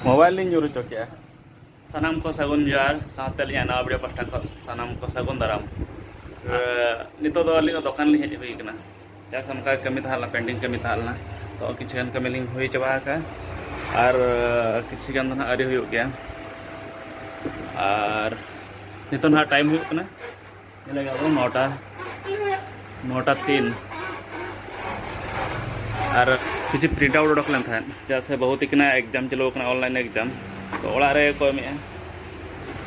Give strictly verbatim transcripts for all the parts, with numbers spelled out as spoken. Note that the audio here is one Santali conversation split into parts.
ᱢᱳᱵᱟᱭᱤᱞ ᱞᱤᱧ ᱧᱩᱨ ᱦᱚᱪᱚ ᱠᱮᱜᱼᱟ᱾ ᱥᱟᱱᱟᱢ ᱠᱚ ᱥᱟᱹᱜᱩᱱ ᱡᱚᱦᱟᱨ, ᱥᱟᱶᱛᱮ ᱟᱹᱞᱤᱧᱟᱜ ᱱᱟᱣᱟ ᱵᱷᱤᱰᱤᱭᱳ ᱯᱟᱦᱴᱟ ᱠᱷᱚᱱ ᱥᱟᱱᱟᱢ ᱠᱚ ᱥᱟᱹᱜᱩᱱ ᱫᱟᱨᱟᱢ᱾ ᱟᱨ ᱱᱤᱛᱚᱜ ᱫᱚ ᱟᱹᱞᱤᱧ ᱫᱚ ᱫᱚᱠᱟᱱ ᱞᱤᱧ ᱦᱮᱡ ᱦᱩᱭ ᱠᱟᱱᱟ᱾ ᱪᱟᱥ ᱚᱱᱠᱟ ᱠᱟᱹᱢᱤ ᱛᱟᱦᱮᱸ ᱞᱮᱱᱟ, pending ᱠᱟᱹᱢᱤ ᱛᱟᱦᱮᱸ ᱞᱮᱱᱟ, ᱛᱚ ᱠᱤᱪᱷᱩ ᱜᱟᱱ ᱠᱟᱹᱢᱤ ᱞᱤᱧ ᱦᱩᱭ ᱪᱟᱵᱟ ᱟᱠᱟᱫᱼᱟ, ᱟᱨ ᱠᱤᱪᱷᱩ ᱜᱟᱱ ᱫᱚ ᱱᱟᱦᱟᱜ ᱟᱹᱣᱨᱤ ᱦᱩᱭᱩᱜ ᱜᱮᱭᱟ᱾ ᱟᱨ ᱱᱤᱛᱚᱜ ᱱᱟᱦᱟᱜ ᱴᱟᱭᱤᱢ ᱦᱩᱭᱩᱜ ᱠᱟᱱᱟ, ᱧᱮᱞ ᱞᱮᱜᱟ ᱵᱚᱱ ᱱᱚᱴᱟ, ᱱᱚᱴᱟ ᱛᱤᱱ᱾ ᱟᱨ ᱠᱤᱪᱷᱩ print out ᱚᱰᱚᱠ ᱞᱮᱱ ᱛᱟᱦᱮᱸᱫ, ᱪᱮᱫᱟᱜ ᱥᱮ ᱵᱟᱹᱦᱩ ᱛᱤᱠᱤᱱᱟᱜ exam ᱪᱟᱹᱞᱩ ᱟᱠᱟᱱᱟ, online exam, ᱛᱚ ᱚᱲᱟᱜ ᱨᱮ ᱠᱚ ᱮᱢᱮᱜᱼᱟ,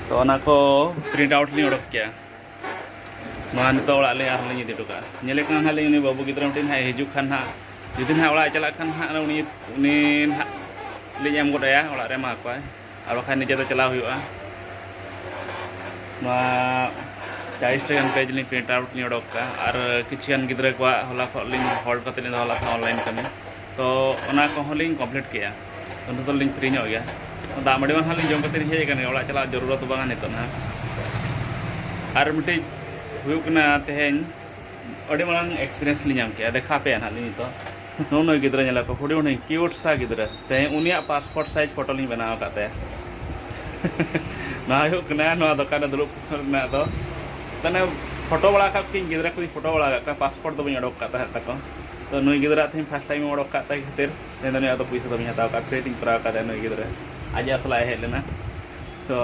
ᱛᱚ ᱚᱱᱟ ᱠᱚ print out ᱞᱤᱧ ᱚᱰᱚᱠ ᱠᱮᱜᱼᱟ᱾ ᱱᱚᱣᱟ ᱱᱤᱛᱚᱜ ᱚᱲᱟᱜ ᱞᱤᱧ ᱟᱨᱦᱚᱸ ᱞᱤᱧ ᱤᱫᱤ ᱦᱚᱴᱚ ᱠᱟᱜᱼᱟ᱾ ᱧᱮᱞᱮ ᱠᱟᱱᱟ ᱱᱟᱦᱟᱜ ᱞᱤᱧ, ᱩᱱᱤ ᱵᱟᱹᱵᱩ ᱜᱤᱫᱽᱨᱟᱹ ᱢᱤᱫᱴᱤᱡ ᱱᱟᱦᱟᱜ ᱦᱤᱡᱩᱜ ᱠᱷᱟᱱ ᱱᱟᱦᱟᱜ, ᱡᱩᱫᱤ ᱱᱟᱦᱟᱜ ᱚᱲᱟᱜ ᱮ ᱪᱟᱞᱟᱜ ᱠᱷᱟᱱ ᱱᱟᱦᱟᱜ, ᱩᱱᱤ, ᱩᱱᱤ ᱱᱟᱦᱟᱜ ᱞᱤᱧ ᱮᱢ ᱜᱚᱫ ᱟᱭᱟ, ᱚᱲᱟᱜ ᱨᱮ ᱮᱢᱟ ᱠᱚᱣᱟᱭ, ᱟᱨ ᱵᱟᱠᱷᱟᱱ ᱱᱤᱡᱮ ᱫᱚ ᱪᱟᱞᱟᱣ ᱦᱩᱭᱩᱜᱼᱟ᱾ ᱱᱚᱣᱟ ᱪᱟᱞᱤᱥ ᱴᱟᱠᱟᱱ page ᱞᱤᱧ print out ᱞᱤᱧ ᱚᱰᱚᱠ ᱠᱟᱜᱼᱟ, ᱟᱨ ᱠᱤᱪᱷᱩ ᱜᱟᱱ ᱜᱤᱫᱽᱨᱟ ᱠᱚᱣᱟᱜ ᱦᱚᱞᱟ ᱠᱷᱚᱱ ᱞᱤᱧ hold ᱠᱟᱛᱮ ᱞᱤᱧ ᱫᱚᱦᱚ ᱞᱮᱫ ᱛᱟᱦᱮᱸᱫ online ᱠᱟᱹᱢᱤ, ᱛᱚ ᱚᱱᱟ ᱠᱚᱦᱚᱸ ᱞᱤᱧ complete ᱠᱮᱜᱼᱟ᱾ ᱛᱚ ᱱᱤᱛᱚᱜ ᱞᱤᱧ free ᱧᱚᱜ ᱜᱮᱭᱟ᱾ ᱫᱟᱜ ᱢᱟᱹᱰᱤ ᱢᱟ ᱱᱟᱦᱟᱜ ᱞᱤᱧ ᱡᱚᱢ ᱠᱟᱛᱮ ᱞᱤᱧ ᱦᱮᱡ ᱟᱠᱟᱱ ᱜᱮᱭᱟ, ᱚᱲᱟᱜ ᱪᱟᱞᱟᱜ ᱡᱟᱹᱨᱩᱲᱟ ᱫᱚ ᱵᱟᱝᱟ ᱱᱤᱛᱚᱜ ᱱᱟᱦᱟᱜ᱾ ᱟᱨ ᱢᱤᱫᱴᱤᱡ ᱦᱩᱭᱩᱜ ᱠᱟᱱᱟ, ᱛᱮᱦᱮᱧ ᱟᱹᱰᱤ ᱢᱟᱨᱟᱝ experience ᱞᱤᱧ ᱧᱟᱢ ᱠᱮᱜᱼᱟ, ᱫᱮᱠᱷᱟᱣ ᱟᱯᱮᱭᱟ ᱱᱟᱦᱟᱜ ᱞᱤᱧ ᱱᱤᱛᱚᱜ᱾ ᱱᱩᱜᱼᱩ ᱱᱩᱭ ᱜᱤᱫᱽᱨᱟᱹ ᱧᱮᱞ ᱠᱚ, ᱦᱩᱰᱤᱧ ᱦᱩᱰᱤᱧ cute ᱥᱟ ᱜᱤᱫᱽᱨᱟᱹ, ᱛᱮᱦᱮᱧ ᱩᱱᱤᱭᱟᱜ passport size photo ᱞᱤᱧ ᱵᱮᱱᱟᱣ ᱟᱠᱟᱫ ᱛᱟᱭᱟ᱾ ᱱᱚᱣᱟ ᱦᱩᱭᱩᱜ ᱠᱟᱱᱟ ᱱᱚᱣᱟ ᱫᱚᱠᱟᱱ ᱨᱮ ᱫᱩᱲᱩᱵ ᱨᱮᱱᱟᱜ ᱫᱚ᱾ ᱛᱟᱦᱚᱞᱮ ᱯᱷᱳᱴᱳ ᱵᱟᱲᱟ ᱟᱠᱟᱫ ᱠᱚᱣᱟᱧ, ᱜᱤᱫᱽᱨᱟᱹ ᱠᱚᱧ ᱯᱷᱳᱴᱳ ᱵᱟᱲᱟ ᱟᱠᱟᱫ ᱠᱚᱣᱟ, passport ᱫᱚ ᱵᱟᱹᱧ ᱚᱰᱚᱠ ᱟᱠᱟᱫ ᱛᱟᱦᱮᱸᱫ ᱛᱟᱠᱚ᱾ ᱛᱚ ᱱᱩᱭ ᱜᱤᱫᱽᱨᱟᱹ ᱛᱮᱦᱮᱧ first time ᱤᱧ ᱚᱰᱚᱠ ᱟᱠᱟᱫ ᱛᱟᱭ ᱠᱷᱟᱹᱛᱤᱨ ᱛᱮᱦᱮᱧ ᱫᱚ ᱱᱩᱭᱟᱜ ᱫᱚ ᱯᱩᱭᱥᱟᱹ ᱫᱚ ᱵᱟᱹᱧ ᱦᱟᱛᱟᱣ ᱟᱠᱟᱫ, free ᱛᱤᱧ ᱠᱚᱨᱟᱣ ᱟᱠᱟᱫᱟ ᱱᱩᱭ ᱜᱤᱫᱽᱨᱟᱹ᱾ ᱟᱡ ᱮ ᱥᱟᱞᱟᱜ ᱮ ᱦᱮᱡ ᱞᱮᱱᱟ᱾ ᱛᱚ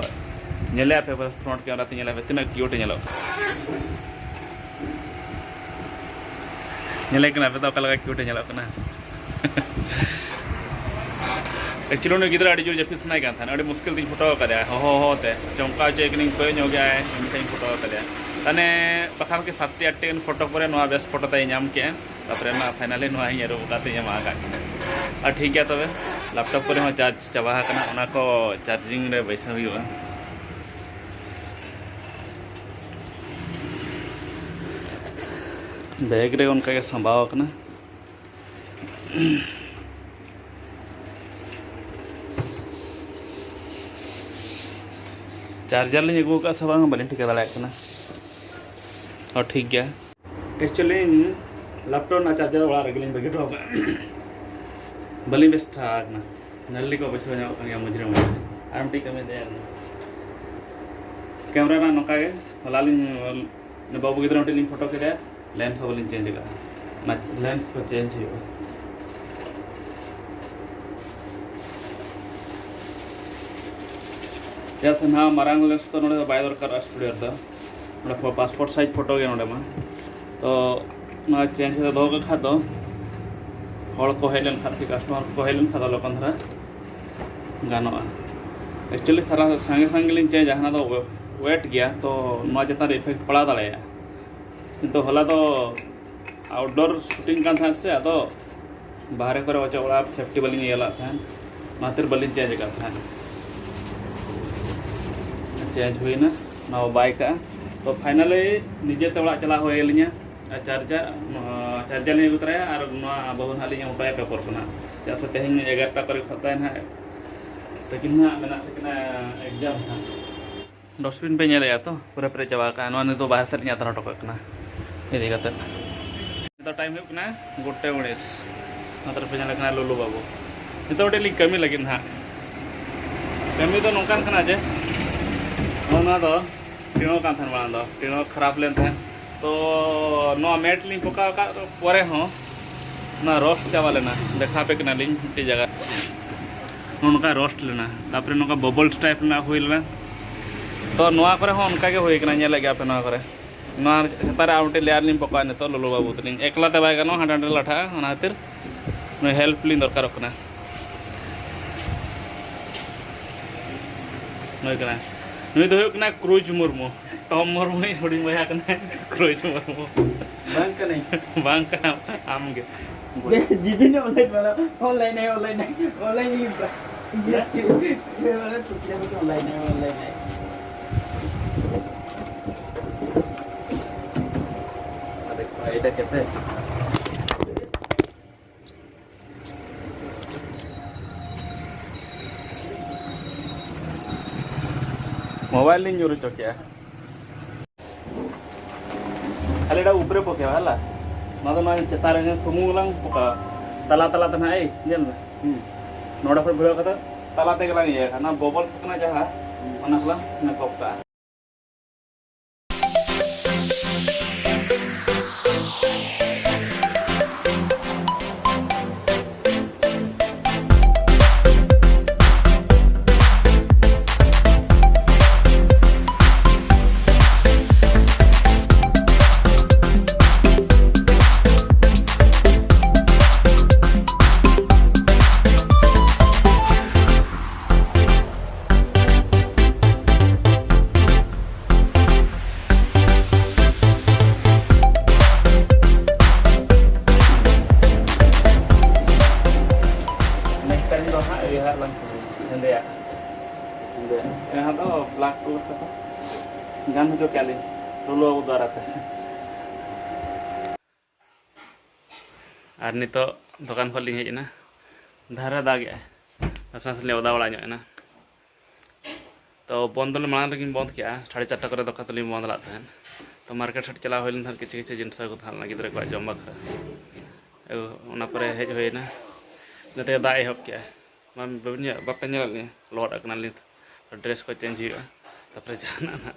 ᱧᱮᱞᱮᱭᱟ ᱯᱮ ᱵᱚᱥ front camera ᱛᱮ, ᱧᱮᱞᱮᱭᱟ ᱯᱮ ᱛᱤᱱᱟᱹᱜ cute ᱮ ᱧᱮᱞᱚᱜ ᱠᱟᱱᱟ᱾ ᱧᱮᱞᱮ ᱠᱟᱱᱟ ᱯᱮ ᱛᱚ ᱚᱠᱟ ᱞᱮᱠᱟ cute ᱮ ᱧᱮᱞᱚᱜ ᱠᱟᱱᱟ᱾ Actually ᱩᱱᱤ ᱜᱤᱫᱽᱨᱟᱹ ᱟᱹᱰᱤ ᱡᱳᱨ ᱡᱟᱹᱯᱤᱫ ᱥᱟᱱᱟᱭᱮ ᱠᱟᱱ ᱛᱟᱦᱮᱸᱱᱟ, ᱟᱹᱰᱤ ᱢᱩᱥᱠᱤᱞ ᱛᱤᱧ ᱯᱷᱳᱴᱳ ᱟᱠᱟᱫᱮᱭᱟ, ᱦᱚᱦᱚ ᱦᱚᱦᱚ ᱛᱮ ᱪᱚᱢᱠᱟᱣ ᱦᱚᱪᱚᱭᱮ ᱠᱟᱹᱱᱟᱹᱧ, ᱠᱚᱭᱚᱜ ᱧᱚᱜ ᱜᱮᱭᱟᱭ, ᱩᱱ ᱡᱚᱠᱷᱚᱱ ᱤᱧ ᱯᱷᱳᱴᱳ ᱟᱠᱟᱫᱮᱭᱟ᱾ ᱢᱟᱱᱮ ᱵᱟᱠᱷᱟᱱ ᱠᱤ ᱥᱟᱛᱴᱤ ᱟᱴᱴᱤ ᱜᱟᱱ ᱯᱷᱳᱴᱳ ᱯᱚᱨᱮ ᱱᱚᱣᱟ ᱵᱮᱥ ᱯᱷᱳᱴᱳ ᱛᱟᱭ ᱧᱟᱢ ᱠᱮᱜᱼᱟ᱾ ᱛᱟᱨᱯᱚᱨᱮ ᱱᱚᱣᱟ finally ᱱᱚᱣᱟ ᱤᱧ ᱟᱹᱨᱩᱵ ᱟᱠᱟᱫ ᱛᱤᱧ ᱮᱢᱟ ᱟᱠᱟᱫ ᱠᱤᱱᱟ᱾ ᱟᱨ ᱴᱷᱤᱠ ᱜᱮᱭᱟ ᱛᱚᱵᱮ, laptop ᱠᱚᱨᱮ ᱦᱚᱸ charge ᱪᱟᱵᱟ ᱟᱠᱟᱱᱟ, ᱚᱱᱟ ᱠᱚ charging ᱨᱮ ᱵᱟᱹᱭᱥᱟᱹᱣ ᱦᱩᱭᱩᱜᱼᱟ᱾ ᱵᱮᱜᱽ ᱨᱮ ᱚᱱᱠᱟ ᱜᱮ ᱥᱟᱸᱵᱟᱣ ᱟᱠᱟᱱᱟ᱾ ᱪᱟᱨᱡᱟᱨ ᱞᱤᱧ ᱟᱹᱜᱩ ᱟᱠᱟᱫᱼᱟ ᱥᱮ ᱵᱟᱝ, ᱵᱟᱹᱞᱤᱧ ᱴᱷᱤᱠᱟᱹ ᱫᱟᱲᱮᱭᱟᱜ ᱠᱟᱱᱟ᱾ ᱦᱚᱸ, ᱴᱷᱤᱠ ᱜᱮᱭᱟ᱾ Actually, ᱤᱧ laptop ᱨᱮᱱᱟᱜ charger ᱚᱲᱟᱜ ᱨᱮᱜᱮ ᱞᱤᱧ ᱵᱟᱹᱜᱤ ᱦᱚᱴᱚ ᱠᱟᱜᱼᱟ᱾ ᱵᱟᱹᱞᱤᱧ ᱵᱮᱥ ᱴᱷᱟᱠ ᱟᱠᱟᱱᱟ᱾ ᱱᱟᱹᱞᱤ ᱠᱚ ᱵᱟᱹᱭᱥᱟᱹᱣ ᱧᱟᱢᱚᱜ ᱠᱟᱱ ᱜᱮᱭᱟ ᱢᱚᱡᱽ ᱨᱮ ᱢᱚᱡᱽ ᱨᱮ᱾ ᱟᱨ ᱢᱤᱫᱴᱤᱡ ᱠᱟᱹᱢᱤ ᱛᱟᱦᱮᱸ ᱞᱮᱱᱟ᱾ Camera ᱨᱮᱱᱟᱜ ᱱᱚᱝᱠᱟ ᱜᱮ, ᱦᱚᱞᱟ ᱞᱤᱧ, ᱵᱟᱹᱵᱩ ᱜᱤᱫᱽᱨᱟᱹ ᱢᱤᱫᱴᱤᱡ ᱞᱤᱧ ᱯᱷᱳᱴᱳ ᱠᱮᱫᱮᱭᱟ, lens ᱦᱚᱸ ᱵᱟᱹᱞᱤᱧ change ᱟᱠᱟᱫᱼᱟ᱾ ᱚᱱᱟ lens ᱠᱚ change ᱦᱩᱭᱩᱜᱼᱟ᱾ ᱪᱮᱫᱟᱜ ᱥᱮ ᱱᱟᱦᱟᱜ ᱢᱟᱨᱟᱝ lens ᱫᱚ ᱱᱚᱰᱮ ᱫᱚ ᱵᱟᱭ ᱫᱚᱨᱠᱟᱨᱚᱜᱼᱟ studio ᱨᱮᱫᱚ᱾ ᱱᱚᱰᱮ ᱯᱷᱳ-, passport size ᱯᱷᱳᱴᱳ ᱜᱮ ᱱᱚᱰᱮ ᱢᱟ᱾ ᱛᱚ ᱱᱚᱣᱟ change ᱠᱟᱛᱮ ᱫᱚᱦᱚ ᱠᱟᱜ ᱠᱷᱟᱡ ᱫᱚ ᱦᱚᱲ ᱠᱚ ᱦᱮᱡ ᱞᱮᱱᱠᱷᱟᱱ ᱠᱤ customer ᱠᱚ ᱦᱮᱡ ᱞᱮᱱᱠᱷᱟᱱ ᱫᱚ ᱞᱚᱜᱚᱱ ᱫᱷᱟᱨᱟ ᱜᱟᱱᱚᱜᱼᱟ᱾ Actually ᱥᱟᱨᱟ ᱥᱟᱸᱜᱮ ᱥᱟᱸᱜᱮ ᱞᱤᱧ change ᱟ, ᱦᱟᱱᱟ ᱫᱚ wet ᱜᱮᱭᱟ, ᱛᱚ ᱱᱚᱣᱟ ᱪᱮᱛᱟᱱ ᱨᱮ effect ᱯᱟᱲᱟᱣ ᱫᱟᱲᱮᱭᱟᱜᱼᱟ᱾ ᱠᱤᱱᱛᱩ ᱦᱚᱞᱟ ᱫᱚ outdoor shooting ᱠᱟᱱ ᱛᱟᱦᱮᱸᱫ ᱥᱮ, ᱟᱫᱚ ᱵᱟᱦᱨᱮ ᱠᱚᱨᱮ ᱚᱪᱚᱜ ᱵᱟᱲᱟ safety ᱵᱟᱹᱞᱤᱧ ᱤᱭᱟᱹ ᱞᱟᱜ ᱛᱟᱦᱮᱸᱫ, ᱚᱱᱟ ᱠᱷᱟᱹᱛᱤᱨ ᱵᱟᱹᱞᱤᱧ change ᱟᱠᱟᱫ ᱛᱟᱦᱮᱸᱫ᱾ Change ᱦᱩᱭᱱᱟ, ᱱᱚᱣᱟ ᱵᱟᱭ ᱠᱟᱜᱼᱟ᱾ ᱛᱚ finally ᱱᱤᱡᱮᱛᱮ ᱚᱲᱟᱜ ᱪᱟᱞᱟᱜ ᱦᱩᱭ ᱟᱹᱞᱤᱧᱟ᱾ ᱟᱨ charger, ᱱᱚᱣᱟ charger ᱞᱤᱧ ᱟᱹᱜᱩ ᱛᱚᱨᱟᱭᱟ ᱟᱨ ᱱᱚᱣᱟ ᱵᱟᱹᱦᱩ ᱱᱟᱦᱟᱜ ᱞᱤᱧ ᱮᱢ ᱦᱚᱴᱚᱭᱟ paper ᱠᱚ ᱱᱟᱦᱟᱜ, ᱪᱮᱫᱟᱜ ᱥᱮ ᱛᱮᱦᱮᱧ ᱮᱜᱟᱨᱚᱴᱟ ᱠᱚᱨᱮ ᱠᱷᱚᱡ ᱛᱟᱭ ᱱᱟᱦᱟᱜ ᱛᱟᱹᱠᱤᱱ ᱱᱟᱦᱟᱜ ᱢᱮᱱᱟᱜ ᱛᱟᱹᱠᱤᱱᱟ exam ᱱᱟᱦᱟᱜ᱾ Dustbin ᱯᱮ ᱧᱮᱞᱮᱫᱼᱟ ᱛᱚ, ᱯᱩᱨᱟᱹ ᱯᱮᱨᱮᱡ ᱪᱟᱵᱟ ᱟᱠᱟᱱᱟ᱾ ᱱᱚᱣᱟ ᱱᱤᱛᱚᱜ ᱵᱟᱦᱨᱮ ᱥᱮᱫ ᱞᱤᱧ ᱟᱛᱟᱨ ᱦᱚᱴᱚ ᱠᱟᱜ ᱠᱟᱱᱟ ᱤᱫᱤ ᱠᱟᱛᱮᱫ᱾ ᱱᱤᱛᱚᱜ time ᱦᱩᱭᱩᱜ ᱠᱟᱱᱟ ᱜᱚᱴᱟ ᱩᱱᱤᱥ᱾ ᱱᱚᱛᱮ ᱨᱮᱯᱮ ᱧᱮᱞᱮ ᱠᱟᱱᱟ ᱞᱩᱞᱩ ᱵᱟᱹᱵᱩ᱾ ᱱᱤᱛᱚᱜ ᱢᱤᱫᱴᱮᱡ ᱞᱤᱧ ᱠᱟᱹᱢᱤ ᱞᱟᱹᱜᱤᱫ ᱱᱟᱦᱟᱜ᱾ ᱠᱟᱹᱢᱤ ᱫᱚ ᱱᱚᱝᱠᱟᱱ ᱠᱟᱱᱟ ᱡᱮ, ᱱᱚᱜᱼᱚ ᱱᱚᱣᱟ ᱫᱚ ᱴᱤᱱᱚ ᱠᱟᱱ ᱛᱟᱦᱮᱱ, ᱢᱟᱲᱟᱝ ᱫᱚ ᱴᱤᱱᱚ ᱠᱷᱟᱨᱟᱯ ᱞᱮᱱ ᱛᱟᱦᱮᱸᱫ᱾ ᱛᱚ ᱱᱚᱣᱟ mat ᱞᱤᱧ ᱯᱚᱠᱟᱣ ᱟᱠᱟᱫ ᱯᱚᱨᱮ ᱦᱚᱸ ᱚᱱᱟ roast ᱪᱟᱵᱟ ᱞᱮᱱᱟ᱾ ᱫᱮᱠᱷᱟᱣ ᱟᱯᱮ ᱠᱟᱱᱟᱞᱤᱧ ᱢᱤᱫᱴᱮᱡ ᱡᱟᱭᱜᱟ, ᱱᱚᱜᱼᱚ ᱱᱚᱝᱠᱟ roast ᱞᱮᱱᱟ᱾ ᱛᱟᱨᱯᱚᱨᱮ ᱱᱚᱝᱠᱟ bubbles type ᱨᱮᱱᱟᱜ ᱦᱩᱭ ᱞᱮᱱᱟ᱾ ᱛᱚ ᱱᱚᱣᱟ ᱠᱚᱨᱮ ᱦᱚᱸ ᱚᱱᱠᱟ ᱜᱮ ᱦᱩᱭ ᱠᱟᱱᱟ, ᱧᱮᱞᱮᱫ ᱜᱮᱭᱟ ᱯᱮ ᱱᱚᱣᱟ ᱠᱚᱨᱮ᱾ ᱱᱚᱣᱟ ᱪᱮᱛᱟᱱ ᱨᱮ ᱟᱨ ᱢᱤᱫᱴᱮᱡ layer ᱞᱤᱧ ᱯᱚᱠᱟᱣᱟ ᱱᱤᱛᱚᱜ ᱞᱚᱞᱚ ᱵᱟᱹᱵᱩ ᱛᱟᱹᱞᱤᱧ᱾ ᱮᱠᱞᱟ ᱛᱮ ᱵᱟᱭ ᱜᱟᱱᱚᱜᱼᱟ, ᱦᱟᱸᱰᱮ ᱱᱟᱸᱰᱮ ᱞᱟᱴᱷᱟᱜᱼᱟ, ᱚᱱᱟ ᱠᱷᱟᱹᱛᱤᱨ ᱱᱩᱭ help ᱞᱤᱧ ᱫᱚᱨᱠᱟᱨᱚᱜ ᱠᱟᱱᱟ᱾ ᱱᱩᱭ ᱠᱟᱱᱟᱭ, ᱱᱩᱭ ᱫᱚ ᱦᱩᱭᱩᱜ ᱠᱟᱱᱟ ᱠᱨᱩᱡᱽ ᱢᱩᱨᱢᱩ, ᱴᱚᱢ ᱢᱩᱨᱢᱩᱭᱤᱡ ᱦᱩᱰᱤᱧ ᱵᱚᱭᱦᱟ ᱠᱟᱱᱟᱭ ᱠᱨᱩᱡᱽ ᱢᱩᱨᱢᱩ᱾ ᱵᱟᱝ ᱠᱟᱹᱱᱟᱹᱧ᱾ ᱵᱟᱝ ᱠᱟᱱᱟᱢ, ᱟᱢ ᱜᱮ᱾ ᱡᱤᱵᱤᱱ online ᱵᱟᱞᱟ, online ᱦᱮ online ᱦᱮ online ᱦᱮ online ᱦᱮ ᱵᱟ-, ᱤᱭᱟᱹ ᱪᱮᱫ? ᱤᱭᱟᱹ ᱵᱟᱞᱟ ᱴᱩᱠᱨᱤ ᱦᱮ online ᱦᱮ online ᱦᱮ᱾ ᱟᱨᱮ ᱠᱚᱭ ᱮᱴᱟ ᱠᱮᱛᱮ᱾ Mobile ᱞᱤᱧ ᱧᱩᱨ ᱦᱚᱪᱚ ᱠᱮᱜᱼᱟ᱾ ᱠᱷᱟᱹᱞᱤ ᱮᱴᱟ ᱩᱯᱨᱮ ᱯᱚᱠᱮᱣᱟ ᱦᱮᱞᱟ᱾ ᱱᱚᱣᱟ ᱫᱚ ᱱᱚᱣᱟ ᱪᱮᱛᱟᱱ ᱨᱮ ᱥᱩᱢᱩᱝ ᱞᱟᱝ ᱯᱚᱠᱟᱣᱟ᱾ ᱛᱟᱞᱟ ᱛᱟᱞᱟ ᱛᱮ ᱱᱟᱦᱟᱜ, ᱮᱭ, ᱧᱮᱞ ᱢᱮ᱾ ᱦᱩᱸ᱾ ᱱᱚᱰᱮ ᱠᱷᱚᱱ ᱵᱷᱤᱲᱟᱹᱣ ᱠᱟᱛᱮ ᱛᱟᱞᱟ ᱛᱮᱜᱮ ᱞᱟᱝ ᱤᱭᱟᱹᱭᱟ᱾ ᱚᱱᱟ ᱵᱚᱵᱚᱞ ᱥᱮ ᱠᱟᱱᱟ ᱡᱟᱦᱟᱸ, ᱦᱩᱸ᱾ ᱚᱱᱟ ᱠᱚᱞᱟᱝ ᱢᱮᱠᱚᱯ ᱠᱟᱜᱼᱟ᱾ Next time ᱫᱚ ᱦᱟᱸᱜ ᱤᱭᱟᱹ ᱦᱟᱸᱜ ᱞᱟᱝ ᱦᱮᱸᱫᱮᱭᱟᱜ᱾ ᱦᱮᱸᱫᱮᱭᱟᱜ᱾ ᱡᱟᱦᱟᱸ ᱫᱚ black colour ᱛᱮᱠᱚ ᱜᱟᱱ ᱦᱚᱪᱚ ᱠᱮᱜᱼᱟ ᱞᱤᱧ ᱞᱚᱞᱚ ᱵᱟᱵᱩ ᱫᱟᱨᱟᱭ ᱛᱮ᱾ ᱟᱨ ᱱᱤᱛᱚᱜ ᱫᱚᱠᱟᱱ ᱠᱷᱚᱱ ᱞᱤᱧ ᱦᱮᱡ ᱮᱱᱟ, ᱫᱷᱟᱨᱮ ᱫᱟᱜᱮᱜᱼᱟᱭ, ᱱᱟᱥᱮ ᱱᱟᱥᱮ ᱞᱤᱧ ᱚᱫᱟ ᱵᱟᱲᱟ ᱧᱚᱜ ᱮᱱᱟ᱾ ᱛᱚ ᱵᱚᱱᱫ ᱫᱚᱞᱮ ᱢᱟᱲᱟᱝ ᱨᱮᱜᱮᱧ ᱵᱚᱱᱫ ᱠᱮᱜᱼᱟ, ᱥᱟᱲᱮ ᱪᱟᱨᱴᱟ ᱠᱚᱨᱮ ᱫᱚᱠᱟᱱ ᱫᱚᱞᱤᱧ ᱵᱚᱱᱫ ᱞᱮᱫ ᱛᱟᱦᱮᱸᱫ᱾ ᱛᱚ market ᱥᱮᱫ ᱪᱟᱞᱟᱣ ᱦᱩᱭ ᱞᱮᱱ ᱛᱟᱦᱮᱸᱫ, ᱠᱤᱪᱷᱩ ᱠᱤᱪᱷᱩ ᱡᱤᱱᱤᱥ ᱟᱹᱜᱩ ᱛᱟᱦᱮᱸ ᱞᱮᱱᱟ ᱜᱤᱫᱽᱨᱟᱹ ᱠᱚᱣᱟᱜ ᱡᱚᱢ ᱵᱟᱠᱷᱨᱟ᱾ ᱚᱱᱟ ᱯᱚᱨᱮ ᱦᱮᱡ ᱦᱩᱭᱱᱟ, ᱤᱱᱟᱹ ᱛᱮᱜᱮ ᱫᱟᱜ ᱮᱦᱚᱵ ᱠᱮᱜᱼᱟ᱾ ᱵᱟᱢ-, ᱵᱟᱵᱤᱱ ᱧᱮᱞ, ᱵᱟᱯᱮ ᱧᱮᱞᱮᱫ ᱞᱤᱧᱟ? ᱞᱚᱦᱚᱫ ᱟᱠᱟᱱᱟᱞᱤᱧ᱾ ᱛᱚ dress ᱠᱚ change ᱦᱩᱭᱩᱜᱼᱟ, ᱛᱟᱯᱚᱨᱮ ᱡᱟᱦᱟᱱᱟᱜ ᱱᱟᱜ